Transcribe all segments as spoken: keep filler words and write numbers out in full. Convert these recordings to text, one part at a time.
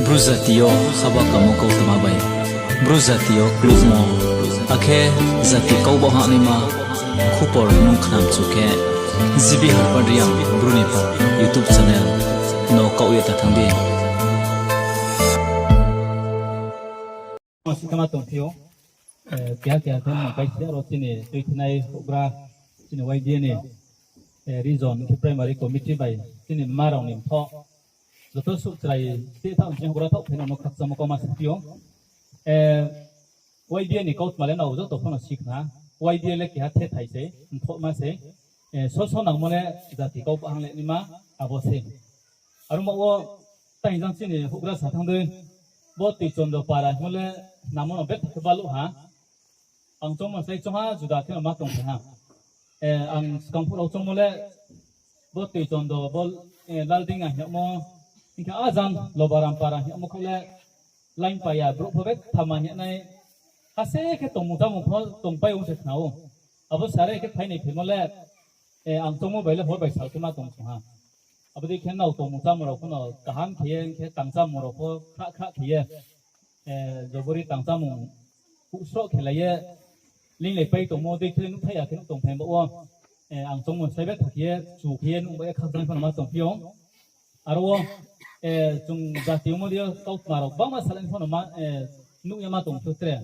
Bru jati yo haba kamo kautma bai, Bru jati yo klukmo, akhe jati kau bahanaima khupor nung khnamchu khe, G B Harpad Reang Bru ni pal YouTube channel no kaoh ye ta thanng di. Sikama tongphi ou, keha keha khe mung kaisa ro chini tuithinai houhgra, chini Y B A ni region khe primary committee bai chini mma rao ni mthoh joto suh chrai tei thaoh chini houhgra thaoh phaino no khakchangmo kauma saphi ou. Y B A ni kautma le nrao joto pho no sikhna, Y B A le keha thethai sei, mthohma sei, soso nangmo le jati kau bahang le naima abo sei. Aro ma wo tang jang chini houhgra sa thanng dei, bo Tuichondo para hingmo le nangmo no betha khe baluh ha. Ang choungmo slái choungha juda khe no ma tongphai ha. Ang skang phuh rao choungmo le bo Tuichondo, bo Lalding a hingmo, hing khe ajang Lobaram para hingmo khou le laing pai ya, brouh pho betha ma hing nai, hase khe tongmung chámung pho tongpai ong se khna ou. Abo sare khe phainai phaimo le, ang choungmo bai le hor bai sal khe ma tong song ha. Abo dei khe nrao tongmung chámung rao pho no kaham khe ye, hing khe tang chámung rao pho khrah khrah khe ye, jobori tang chámung huh sroh khelai ye, linglai pai tongmo dei khe nuhthai ya khe nuh tongphai ba wo, ang choungmo slái betha khe ye, chu khe ye nuh bai ye khakchang pho no ma tongphi ou. Aro wo, chung jati ongmo dei yo kautma rao gbangma salai pho no ma, nuh ye ma tongphi ou tre.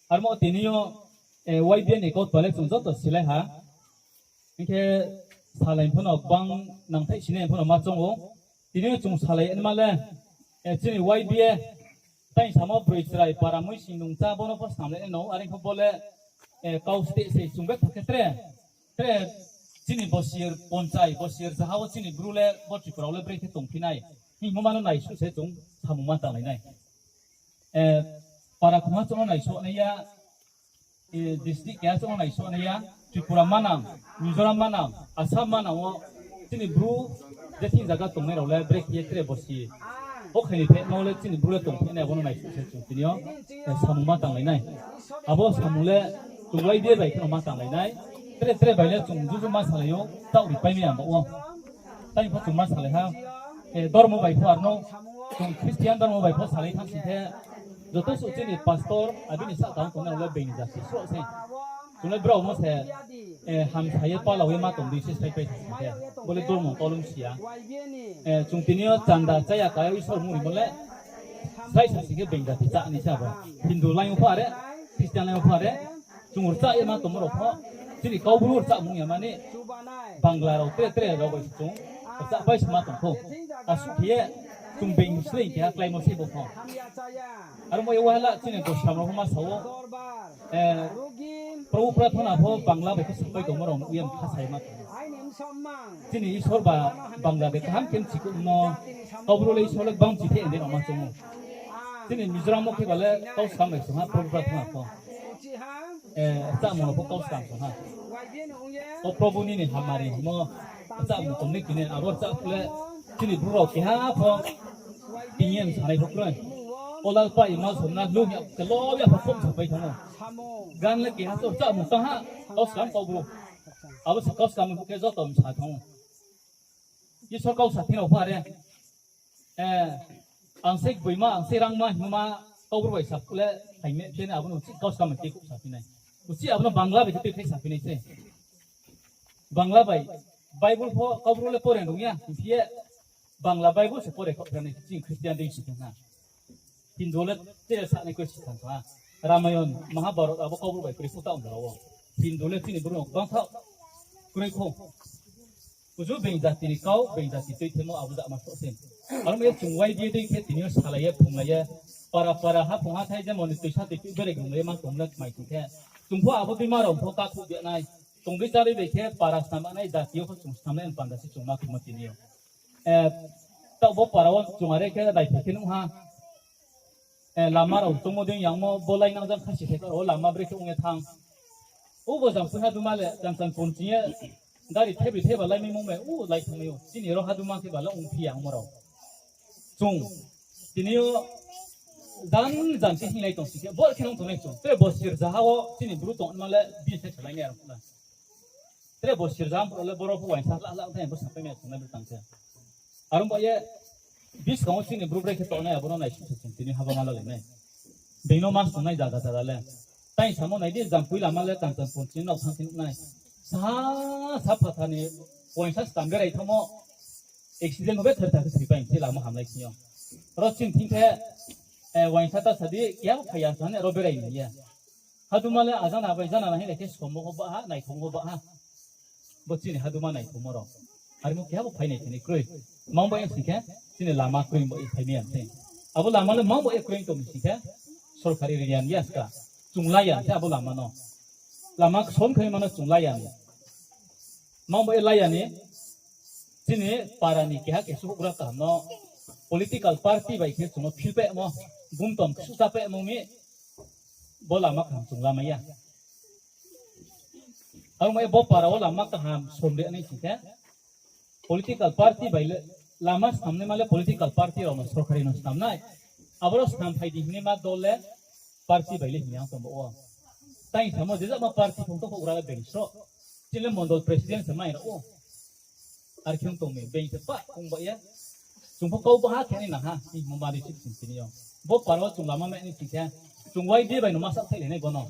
Aro ma wo tini yo, Y B A ni kautma le chung joto silai ha. Hing khe salai pho no gbang nangthai sinai pho no ma choung ou. Tini yo chung salai naima le, chini Y B A, tang samo broi chrai para mui sing nung chá bo no pho snam le no, are pho bo le, kau steh se chung betha khe tre, tre chini bosir ponchai, bosir zaha wo chini Bru le bo Tripura wo le brekhe tongphi nai hingmo ma no naisuh se chung samung ma tanglai nai. Para khongha chung no naisuh nai ya, district keha chung no naisuh nai ya, Tripura manang, Mizoram manang, Assam manang wo chini Bru je thing zaga tongnai rao le brekhe ye tre bosi, o khaini phe no le chini Bru le tongphi nai, abo no naisuh se chung tini yo samung ma tanglai nai. Abo samung le chung Y B A bai khe no ma tanglai nai, tre tre bai le chung juju ma salai ou, taoh ri pai mai ya ba wo. Tang pho chung ma salai ha, dormo bai pho ar no, chung Christian dormo bai pho salai thanng sing khe, joto suh chini pastor, abini sahka ong tongnai rao le being jati sroh se. Chung le brao no se, hamsa ye pala ye ma tong di se slái pai sing khe, bo le dormo tolung si ya. Chung tini yo chanda chá ya ka Isor mung rimo le, slái sa sing khe being jati chá ni se abo. Hindu laing yo pho are, Christian laing yo pho are, chung rchah ye ma tongmo rao pho, chini Kaubru rchah mung ya mani, Bangla rao tre tre rao bai se chung rchah pai se ma tong pho. Asuh khe ye chung being sleing keha kláimo se bo pho. Aro mo ye wahala chini Gosram rao pho ma sa ou, Probu Prathona pho Bangla bai khe sapai tongmo rao nuh ye mkha sa ye ma tong ou. Chini Isor ba Bangla de kaham khe mchikuh no, Kaubru le Isor le gbang chitheh hing de rao ma choung ou. Chini Mizoram wo khe ba le kau skang bai song ha Probu Prathona pho. Rchahmung rao pho kau skang song ha. O Probu nini hamari hingmo rchahmung tong ni tini abo rchah phuh le chini Bru rao keha pho ting ye msanai pho kroi. O lalpa ima somna lum ya kelo ya pho khom sapai thanng ou. Gan le keha to rchahmung tang ha, kau skang Kaubru. Abo se kau skang phuh khe joto msa thanng ou. Isor kau sa thing rao pho are, ang se gboima, ang se rangma hingma, Kaubru bai sa phuh le, haime tene abo no uchih kau skang bai tei khouh saphi nai. Uchih abo no Bangla bai khe tuithai saphi nai se. Bangla bai, Bible pho Kaubru le pore nung ya, hing phi ye, Bangla Bible se pore khaoh phi nai, chini Christian dei si tong na. Hindu le tre sanai kroi si thanng ha. Ramayon, Mahabharat abo Kaubru bai kroi pho taoh ong rao wo. Hindu le chini Bru no gbang thaoh kroi khou. Uju being jati ni kau, being jati tuithemo abo jama soh se. Aro mo ye chung Y B A dei khe tini yo salai ye, phunglai ye, para para haphung hathái jemon ni tuisa tuipi berek runglai ye ma tong le kmai sing khe, chung pho abo tuima rao pho kakhouh bi nai. Tongdei chádei bai khe para snam nai, jati yo pho chung snam nai ni panda se chung ma khemo tini yo. Taoh bo para wo chung are khe naiphai khe nuh ha. Lama rao choungmo dei yangmo bo lai nang jang khasi thai rao lama brekhe ong ye thanng. Ubo jang phuh haduma le jang jang pon ching ye gari thebri theba lai maimung bai u lai thanngmai ou. Chini ro haduma khe ba le ongphi ya ongmo rao. Chung tini yo jan jan khe hinglai tong sing khe, bor khe nung tongnai chung. Tre bosir zaha wo chini Bru tongma le bini thai salai nai aro phuh na. Tre bosir zaha phuh rao le boro pho uaingsa hla hla thai bo sapai mai tongnai btang khe. Aro ba ye Buskang wo chini bru brekhe tongnai abo no naisuh se chung tini haba ma lalai nai. Being no ma songnai jaga jaga le. Tai samo nai di, Jampui lama le Kanchanpur chini nao thanng khe nuh nai. Sa, sa phatha ni uaingsa skang berai thanngmo accident no be thertha khe thoipai se lama hamlai sing yo. Ro chini thing khe, uaingsa ta sa di, keha phai ya sa ne ro berai ni ye. Haduma le ajana bai jana na hing lai khe somo ho ba ha, naithong ho ba ha. Bo chini haduma naithongmo rao. Arimo keha bo phainai khe ni kroi. Mang bai sing khe, chini lama kroi bo ye phaimai ya se. Abo lama le mang bo ye kroi tong sing khe, sorkari ri ya ni ya ska. Chung la ya se abo lama no. Lama ksom khe mano chung la ya ni. Mang bo ye la ya ni. Chini para ni keha kesu houhgra kaham no political party bai khe chung no philpaimo, bumtom ksuhchapaimo mi, bo lama kaham chung lamai ya. Aro mo ye bo para wo lama kaham somri nai sing khe, political party bai le, lama snamnaima le political party rao no sorkari no snam nai. Aboro snam phai di hingnaima dol le party bai le hing ya tong ba wo. Tai samo jejama party phung to houhgra le being sroh. Chini le mondol president se mai rao ou. Ar khe ong tong mi, being se pa ong ba ye. Chung pho kau baha khe nai nang ha, hingmo mari chik sing tini yo. Bo para wo chung lama mai nai sing khe, chung Y D A bai no ma saohthaih lai nai bo no.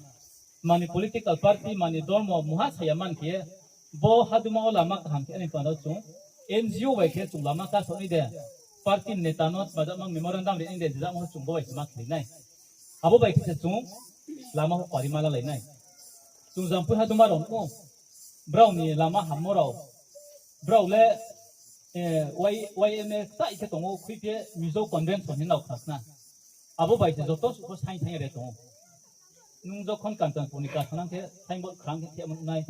Mani political party, mani dormo, muha saya man khe, bo haduma wo lama kaham khe nai panda chung, N G O bai khe chung lama kasao nai de, party neta no tmajama memorandum ri nai de, jejama chung bo bai se ma khelai nai. Abo bai khe se chung lama ho pari ma lalai nai. Chung Jampui haduma rao no, brao ni lama hammo rao, brao le, Y M A tai khe tong ou, khuiphi ye Mizo Convention hing nao khna khna. Abo bai se joto suh pho saing thaing ye re tong ou. Nung jokhon Kanchanpur ni kasanang khe signboard khrang khe thehmo nuh nai,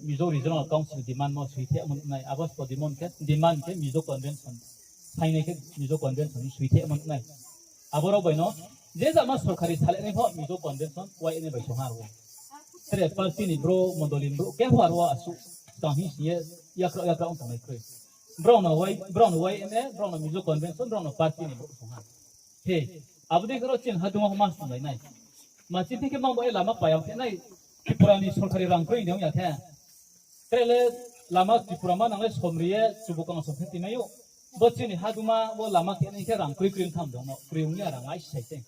Mizo Regional Council demand mo sui thehmo nuh nai, abo spo demand khe, demand khe Mizo Convention saingnai khe Mizo Convention ni sui thehmo nuh nai. Abo rao bai no, je jama sorkari salai nai pho Mizo Convention Y M A bai song ha ro. Tre party ni brouh, mondoli ni brouh, keha aro wo asuh skang hing sing ye yakrao yakrao ong tongnai kroi. Brao no Y M A, brao no Mizo Convention, brao no party ni brouh song ha. He, abo dei khe ro chini haduma pho ma snamlai nai. Ma chini khe mang bo ye lama payam khe nai, Tripura ni sorkari rang kroi ni ong ya khe. Tre le lama Tripura ma nang le somri ye chubu kang som khe tinai ou. Bo chini haduma wo lama khe nai khe rang kroi kroi tham dong no, kroi ong ya rang ai sai se.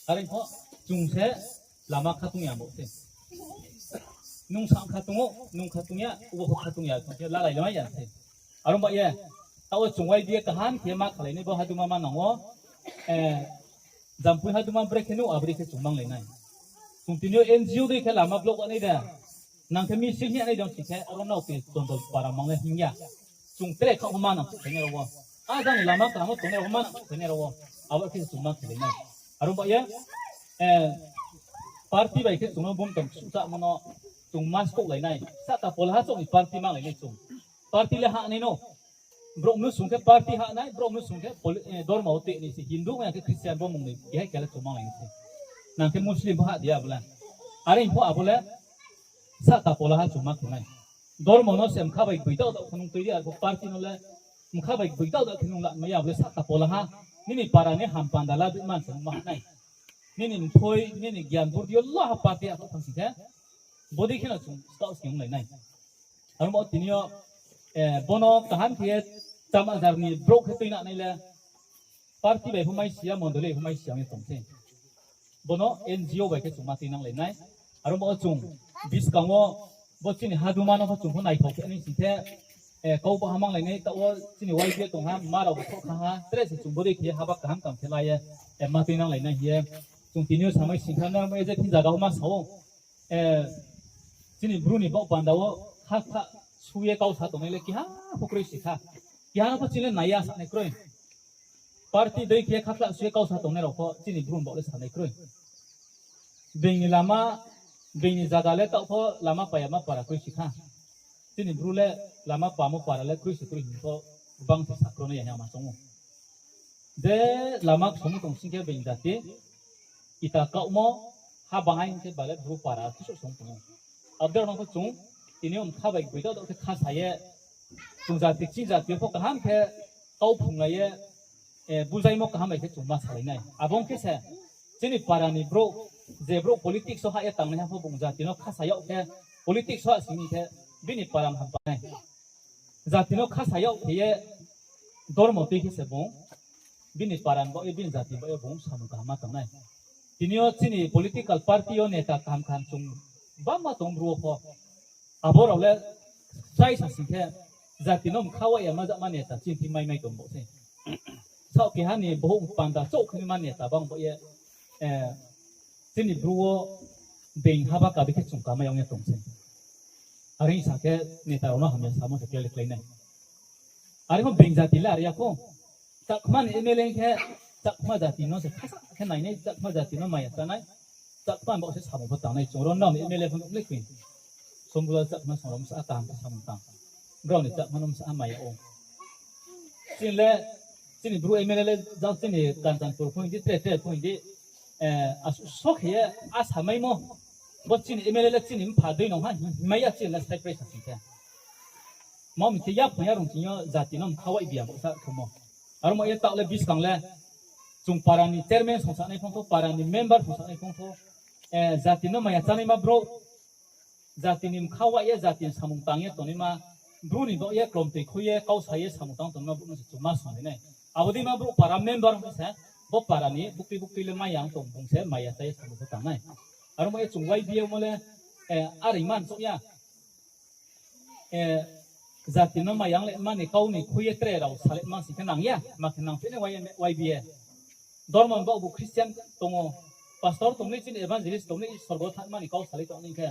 Are pho chung se lama khatung ya bo se. Nung sa khatung ou, nung khatung ya, ubo pho khatung ya, tong khe lalai lamai ya se. Aro ba ye, taoh wo chung Y D A kaham khe ma khalai nai bo haduma ma nang wo, Jampui haduma brekhe nuh abri khe chung manglai nai. Chung tini yo N G O dei khe lama block nai de. Nang khe misil hing ya nai dong si khe, aro nao ke tondol para mang le hing ya. Chung tre khaoh ma nang khe nai rao wo. A jang lama kaham wo tongnai rao wo ma nang khe nai rao wo. Abo khe chung ma khelai nai. Aro ba ye, party bai khe chung no bumtom suhchamo no chung ma skouhlai nai. Sahka polaha chouh ni party manglai nai chung. Party le ha nai no. Brouh mnusu khe party ha nai, brouh mnusu khe dormo wo tui nai se, Hindu ya khe Christian bo mung ni keha keha le chung manglai nai se. Nang khe Muslim pho ha di abo le. Are pho abo le sahka polaha chung ma khe nai. Dormo no se mkha bai gboidaodaoh khe nung tui di, arpho party no le mkha bai gboidaodaoh khe nung la mai ya, abo le sahka polaha. Nini para ni hampanda la dui man se nung ma ha nai. Nini mthoi, nini gyan burdi yo la ha party ha thanng sing khe, bodei khe no chung skaoh sing onglai nai. Aro bo tini yo, bono kaham khe ye chamajar ni brouh khe tuinang nai le, party bai pho mai si ya, mondoli pho mai si ya ong ye tong se. Bono N G O bai khe chung ma tuinanglai nai. Aro bo chung buskang wo bo chini haduma no pho chung pho naithao khe nai sing khe, kau baha manglai nai, taoh wo chini Y D A tong ha, ma rao bo thoh kha ha, tre se chung bodei khe ye haba kaham kaham khe la ye, ma tuinanglai nai hing ye. Chung tini yo samai sing kha, nang je thing zaga wo ma sa ou, chini bru ni baoh panda wo khakhla su ye kau sa tongnai le keha pho kroi si kha. Keha no pho chini le nai ya sanai kroi. Party dei khe khakhla su ye kau sa tongnai rao pho chini bru ni baoh le sanai kroi. Being ni lama, being ni zaga le taoh pho lama payama para kroi si kha. Chini bru le lama pamo para le kroi se kroi hing pho gbang se sakro nai ya hing ma choung ou. Je lama ksomo tong sing khe being jati, ita kaohmo, ha bahai hing khe ba le bru para thusoh song tong ou. Abo dei rao no pho chung, tini yo mkha bai gboidaodaoh khe khasa ye, chung jati kching jati yo pho kaham khe kau phrunglai ye, buzaimo kaham bai khe chung ma salai nai. Abo ong khe se, chini para ni brouh, je brouh politics wo hah ye tangnaiha pho bung jati no khasa yag khe, politics wo hah sing khe, bini para mham pa nai. Jati no khasa yag khe ye, dormo tui khe se bung bini para ni baoh ye, bini jati ni baoh ye bung samung kaham ma tang nai. Tini yo chini political party yo neta kaham kaham chung bangma tong Bru wo pho. Abo rao le chrai sa sing khe jati no mkha wai ya ma jama neta chini thing mai mai tong bo sei. Saoh keha ni bohouh panda chouh khe ma neta bang baoh ye, chini Bru wo being haba kabi khe chung kamai ong ye tong sei. Are sa khe neta rao no hamya samo se klái le klái nai. Are pho being jati le are ya khou. Chakma ni M L A khe Chakma jati no se khasa khe nainai, Chakma jati no maya chánai, Chakma baoh se samung pho tangnai, chung rao nrao ni M L A pho nuh le koi. Sombulal Chakma song rao bsa kaham khe samung tang. Brao ni Chakma no bsa maya ou. Chini le, chini Bru M L A le jang chini Kanchanpur pho hing di, tre tre pho hing di, asuh so khe ye a samaimo. Bo chini M L A le chini mpha dei nong ha, himai ya chini le stai presa sing khe. Ma mi khe yaphang ya rung ching yo jati no mkha wai biya bo sa khemo. Aro mo ye taoh le buskang le chung para ni chairman songsanai phongtho, para ni member songsanai phongtho, jati no maya chánaima brouh, jati ni mkha wai ye, jati ni samung tang ye tongnaima, bru ni baoh ye klomtoi khui ye, kau sa ye samung tang tongnaima brouh no se chung ma songlai nai. Abo deima brouh para member ong khe se, bo para ni buktui buktui le maya ong tong, bung se maya chá ye samung pho tang nai. Aro mo ye chung Y B A mo le, are man chouh ya. Jati no maya ong le mani kau ni khui ye tre rao sa le mang sing khe nang ya, ma khe nang phi nai Y B A. Dormo ni baoh bu Christian tong ou, pastor tong ni, chini evangelist tong ni, sorgo thanngmani kau salai tong ni khe.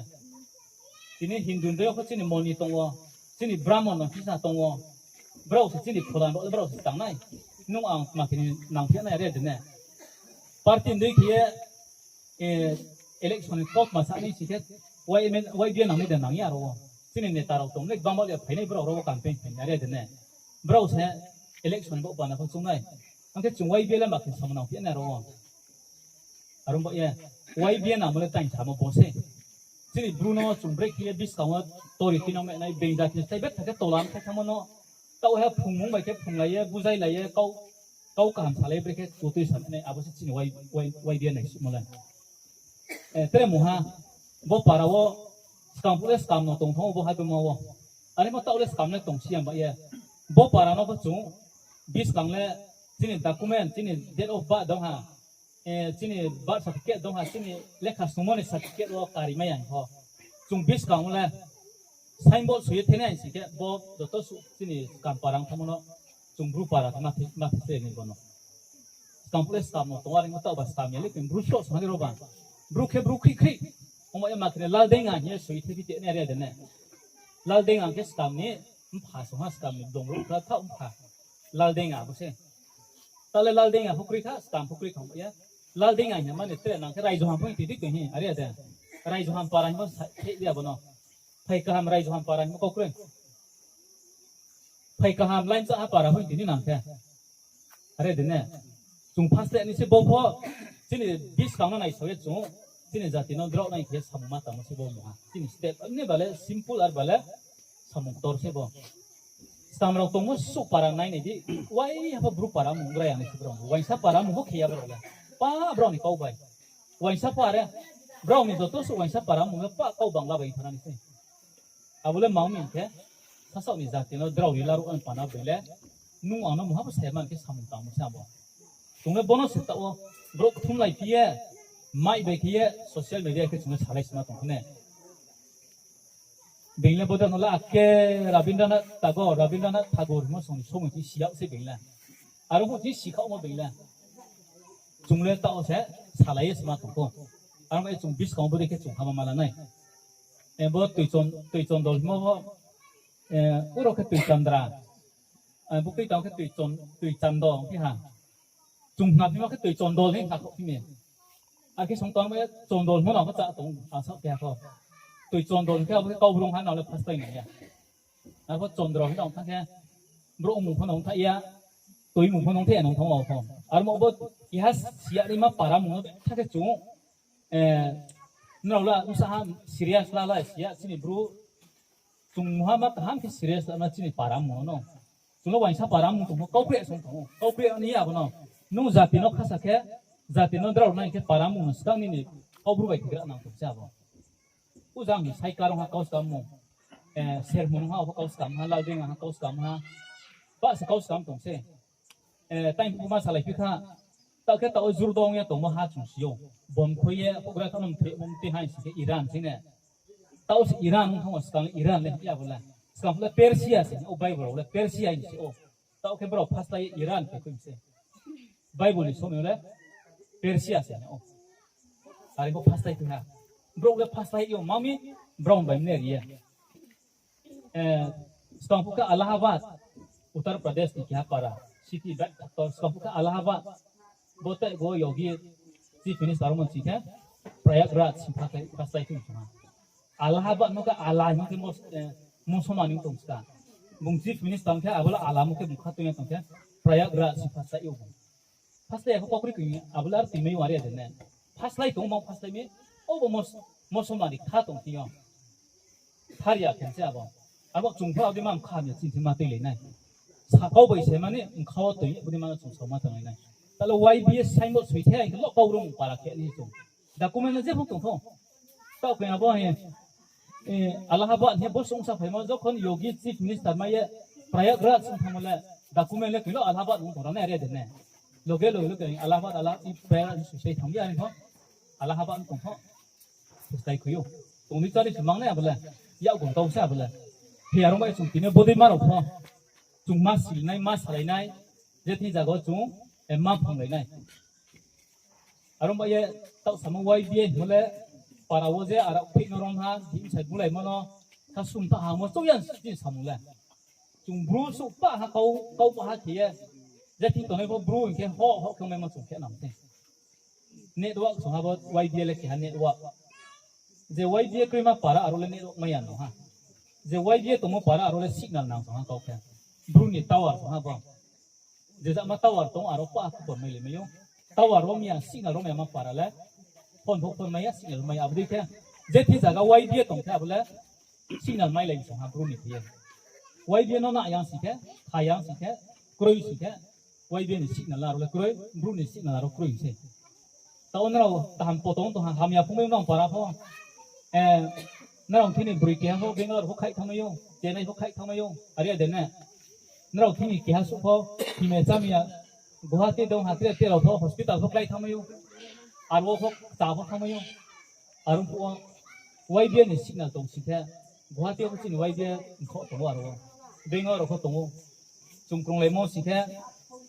Tini Hindu ni dei yo pho chini moni tong ou, chini Brahmon no khisa tong ou, brao se chini phola ni baoh le brao se tang nai. Nung ang ma khe ni nang phi nai are de ne. Party ni dei khe ye, election ni kau ma sa nai sing khe, Y B A nang nai de nang ya aro wo. Chini neta rao tong le gbangma le phainai brao aro wo campaign phainai are de ne. Brao se election ni baoh bana pho choung nai. Ang khe chung Y B A le ma khe samung nang phi nai aro wo. Aro baoh ye, Y B A nangmo le taing samo bo se. Chini bru no chung brekhe ye buskang wo tori tinang mai nai, being jati ni slái betha khe tola mthai thanngmo no, taoh he phungmung bai khe phunglai ye, buzailai ye, kau kaham salai brekhe chutui sa nai, abo se chini Y B A naisuhmo le. Tre mungha, bo para wo skam phuh le skam no tong thanng ou bo haduma wo. Are mo taoh le skam le tong si ya ba ye. Bo para no pho chung buskang le chini document, chini date of birth dong ha, chini birth certificate dong ha, chini lekha sungmo ni certificate wo kari mai ya pho. Chung buskang le signboard soi ye thenai sing khe bo joto suh chini skam para ong thanngmo no chung bru para khe ma phi se ni bo no. Skam phuh le skam no tong, are mo taoh ba skam ya le bru sroh song ha ni ro ba. Bru khe bru khrih khrih. Omo ye ma khe ne Laldenga hing ye soi the phi te nai are de ne. Laldenga khe skam ni mpha song ha, skam ni dong ro kra thaoh mpha. Laldenga bo se. Taoh le Laldenga pho kroi kha, skam pho kroi kha ye. Laldenga hing ye mani tre nang khe Raijoham pho hing ti di khe hing are de. Raijoham para hing pho sa khe ya bo no. Phai kaham Raijoham para hing pho kau kroi. Phai kaham Laimchahha para pho hing ti ni nang khe. Are de ne. Chung first ni se bo pho chini buskang no naisao ye chung chini jati no drao nai khe samung ma tangmo se bo mungha. Chini step ni ba le simple ar ba le samung ktor se bo. Skam rao tongmo suh para nai nai di. Wai ha pho bru para mung gra ya nai se brao. Waisa para mung pho khe ya brao le. Pa brao ni kau bai. Waisa pho are. Brao ni joto suh waisa para mung le pa kau bangla bai thana ni se. Abo le mang mi khe, sasaoh ni jati no drao ri laruh ang pana beng le, nung ang no mungha bo se man khe samung tangmo se abo. Chung le bo no se taoh wo, brouh kthumlai phi ye, mic bai khe ye, social media khe chung le salai sima tong khe ne. Beng le bodei no le ake Rabindranath Tagore, Rabindranath Tagore hingmo song ni somoi khe si yag se beng le. Aro phuh khe si khaohmo beng le. Chung le taoh se salai ye sima tong kho. Aro ma ye chung buskang wo bodei khe chung hama mala nai. Bo Toi Chondol hingmo bo, uro khe Toi Chandra. Buktui tang khe Toi Chondol hing phi ha. Chung hna phimo khe Toi Chondol hing hna khaoh phi mi. Akhe song tang ma ye Chondol hingmo nang pho chá tong ang saoh keha pho. Toi Chondol hing khe abo khe Kaubrung ha nang le first time nai ya. Arpho Chondro hing nang thanng khe, brouh mung pho nang thaih ya, toi mung pho nang thaih ya nang thanng ou pho. Armo bo keha si ya naima para mung no tha khe chung, nrao la bsa ha serious la la si ya chini bru, chung mungha ma kaham khe serious la na chini para mung no. Chung no uaingsa para mung tong pho, kau kre song tong ou, kau kre ni abo no. Nung jati no khasa khe, jati no drao nai khe para mung no skang nini kau bru bai khe gra nang tong se abo. Ujang ni sai karong ha kau skam mung. Sermon ha pho kau skam ha, Laldenga ha kau skam ha. Ba se kau skam tong se. Tang phu ma salai phi kha. Taoh khe taoh jur dong ye tongmo ha chung si ou. Bom khoi ye program kha nung thoi mung ti hai si khe Iran si ne. Taoh se Iran ong thang ou, skang le Iran le ya bo le. Skang le Persia se, o Bible le Persia si ou. Taoh khe brao phaslai ye Iran khe khui se. Bible ni somoi le Persia se ou. Are bo phaslai khui ha. Brao le phaslai yo mami brao bai mne ri ye. Skang phu khe Allahabad, Uttar Pradesh ni keha para, city bag factor, skang phu khe Allahabad, bo tei bo Yogi Chief Minister mo si khe, Prayagraj si phaslai, phaslai khui chung ha. Allahabad mo khe ala mo khe mos-, Musalman ni tong ska. Bung Chief Minister khe abo le ala mo khe bung kha tong ya tong khe, Prayagraj si phaslai yo bung. Phaslai ya kho kokri kri abo le ar tui mai yo are de ne. Phaslai tong ma phaslai mi, o bo mos-, Musalman ni kha tong thing yo. Thar ya khe se abo. Abo chung pho abo dei ma mkha mi chini thing ma tuilai nai. Sakau bai se mani mkha wo tui abo dei ma chung sao ma tanglai nai. Tale Y B A signboard soi the ai khe lo kau rung para khe ni chung. Document no je pho tong pho. Taoh khe abo hi, Allahabad hi bo sung sa phaimo jokhon Yogi Chief Minister mai ye Prayagraj sung thangmo le document le kilo Allahabad nung tong ra nai are de ne. Loge loge loge Allahabad, Allahabad, Prayagraj sung sai thang ya ni pho. Allahabad tong pho. Sustai khui ou. Tong ni chari se mang nai abo le. Yak gon kau se abo le. He arong bai chung tini bodei ma rao pho. Chung ma silai nai, ma salai nai. Je thing zaga wo chung, ma phanglai nai. Aro ba ye taoh samo Y B A hingmo le para wo je ara phih no rom ha, bini sai bulaimo no, kha sum ta ha mo chouh ya ni samung le. Chung Bru souh pa ha kau, kau pa ha khe ye. Je thing tongnai pho Bru hing khe ho, ho khe maimo chung khe nang se. Network song ha bo Y B A le keha network. Je Y B A kroima para aro le network mai ya no ha. Je Y B A tongmo para aro le signal nang song ha kau khe. Bru ni tower song ha bo. Je jama tower tong aro pa khupor mai le mai ou. Tower rom ya signal rom ya ma para le. Phone pho phone mai ya signal mai ya abo dei khe. Je thing zaga Y B A tong khe abo le signal mai lai song ha Bru ni khe ye. Y B A no na yang si khe, kha yang si khe, kroi si khe, Y B A ni signal aro le kroi, Bru ni signal aro kroi se. Taoh nrao kaham potong tong ha, hamya phungmai nrao para pho. Nrao thini broi keha pho Bangalore pho khaih thanngmai ou, Chennai pho khaih thanngmai ou, are ya de ne. Nrao thini keha suh pho, hime chámiya, Guwahati dong ha, tre tre rao pho hospital pho klái thanngmai ou. Aro pho chá pho thanngmai ou. Aro phuh wo Y B A ni signal tong si khe, Guwahati wo pho chini Y B A mkhoh tong ou aro. Bangalore rao pho tong ou. Chung krunglaimo si khe,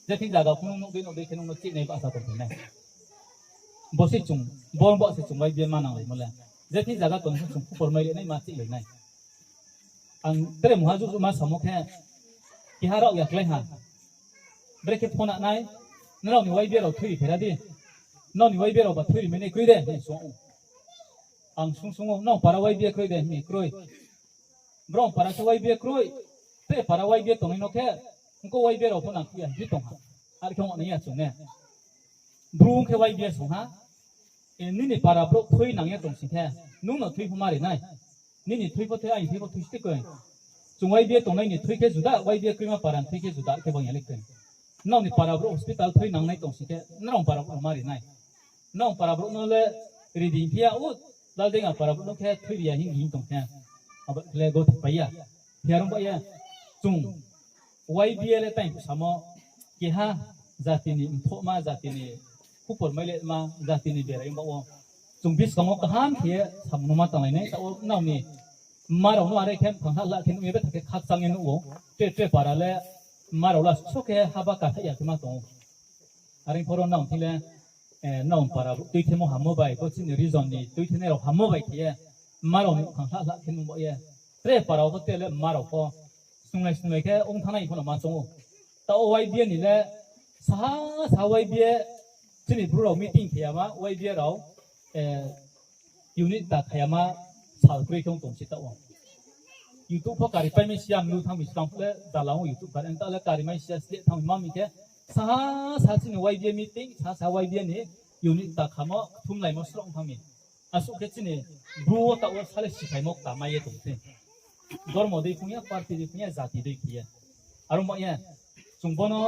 je thing zaga pho nung nuh dei nuh dei khe nung no chihnai bahcha tong thai nai. Bo se chung, bo, bo se chung Y B A ma nanglaimo le. Je thing zaga tong pho chung khupor mai le nai ma chihlai nai. Ang tre mungha juh juh ma samo khe, keha rao ya klái ha. Brekhe phone nai, nrao ni Y B A rao thui ri phaira di. Nrao ni Y B A rao ba thui ri mai nai kroi de, hing sung ou. Ang sung sung ou, nrao para Y B A kroi de, hing kroi. Brao para khe Y B A kroi. Tre para Y B A tongnai no khe, ongko Y B A rao pho nang khe ya, hing tong ha. Are khe ong nai ya chung ne. Bru ong khe Y B A song ha. Nini para brouh thui nang ye tong sing khe, nung no thui pho ma ri nai. Nini thui pho thui, aini thui pho thui site kroi. Chung Y B A tongnai ni thui khe juda, Y B A kroima para ni thui khe juda khe bang ya le kroi. Nrao ni para brouh hospital thui nangnai tong sing khe, nrao para brouh no ma ri nai. Nrao para brouh no le ri di hing phi ya, o Laldenga para brouh no khe thui ri ya hing hing tong khe, abo le gothe pai ya. Phi ya rong ba ye, chung Y B A le tang samo, keha jati ni mthohma, jati ni khupor mai le ma, jati ni berai ba wo. Chung buskang wo kaham khe ye samung no ma tanglai nai, taoh wo nrao ni mma rao no are khe mkhang hahla khe nuh ye betha khe khakchang ye nuh ou. Tre tre para le mma rao la so khe haba kathaih ya khe ma tong ou. Are pho ro nrao thing le, nrao para brouh tuithemo hammo bai, bo chini region ni tuithenai rao hammo bai khe ye, mma rao ni mkhang hahla khe nuh ba ye. Tre para wo pho tre le mma rao pho sunglai sunglai khe ong thanngnai pho no ma choung ou. Taoh wo Y B A ni le saha, saha Y B A chini Bru rao meeting khe ya ma, Y B A rao unit ta kha ya ma sal kroi khe ong tong se taoh wo. YouTube pho kari pai mi si ya, mlu thanng mi skang phuh le dala ong YouTube kari, taoh le kari mai si ya, sleh thanng mi ma mi khe, saha, saha chini Y B A meeting, saha, saha Y B A ni unit ta khamo, kthumlaimo sroh ong thanng mi. Asuh khe chini Bru wo taoh wo sa le siphaimo kta mai ye tong se. Dormo dei phung ya, party dei phung ya, jati dei khe ye. Aro ma ye, chung bono,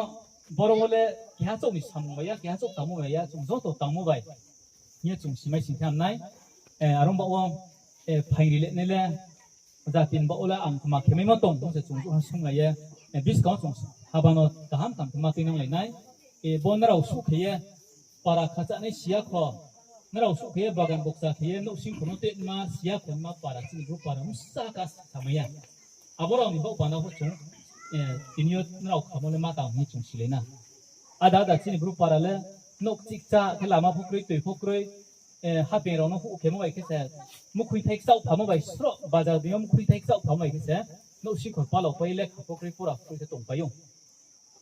boro wo le keha chouh ni samung bai ya, keha chouh tangmo bai ya, chung joto tangmo bai hing ye chung simai sing khe ham nai. Aro ba wo, phaing ri le nai le, jati ni ba wo le ang kma khe maimo tong, bung se chung jouh ha sunglai ye, buskang wo chung haba no kaham tang khe ma tuinanglai nai. Bo nrao suh khe ye para khachanai si ya kho, nrao suh khe ye bagan bokcha khe ye nouhsingkhor no tuinma si ya kho hingma para chini bru para bsa ka samai ya. Abo rao ni baoh panda pho chung, tini yo nrao khamo le ma tang hing chung silai na. Ada ada chini bru para le nouh kchih kchah khe lama pho kroi, toi pho kroi, hapeng rao no huh khemo bai khe se, mukhuithai kchaoh phamo bai sroh, bazar deing yo mukhuithai kchaoh phamo bai khe se, nouhsingkhor palao pai ye lekha pho kroi, pora pho kroi khe tongpai ou.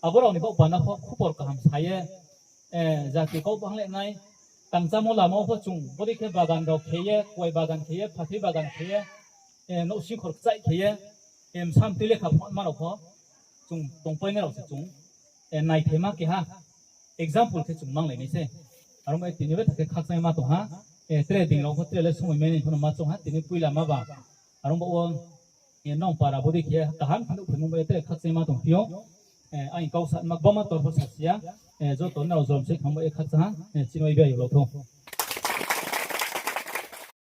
Abo rao ni baoh panda pho khupor kaham sa ye, jati kau bang le nai, tangchámo lama wo pho chung bodei khe bagan rao khe ye, kuai bagan khe ye, phathai bagan khe ye, nouhsingkhor kchaih khe ye, bsa mtui lekha phonma rao pho chung tongpainai rao se chung naithaima keha example khe chung nanglai nai se. Are ong bai tini yo betha khe khakchangma tong ha, tre being rao pho tre le somoi mai nai pho no ma choung ha, tini poila ma ba. Are ong ba wo, nrao para bodei khe kaham khe nuhphaimo bai tre khakchangma tongphi ou. Aini kau sa ma gbangma tor pho sasi ya, joto nrao jrom se khang bai ye khakchang ha, chini bai bai yo lau thou.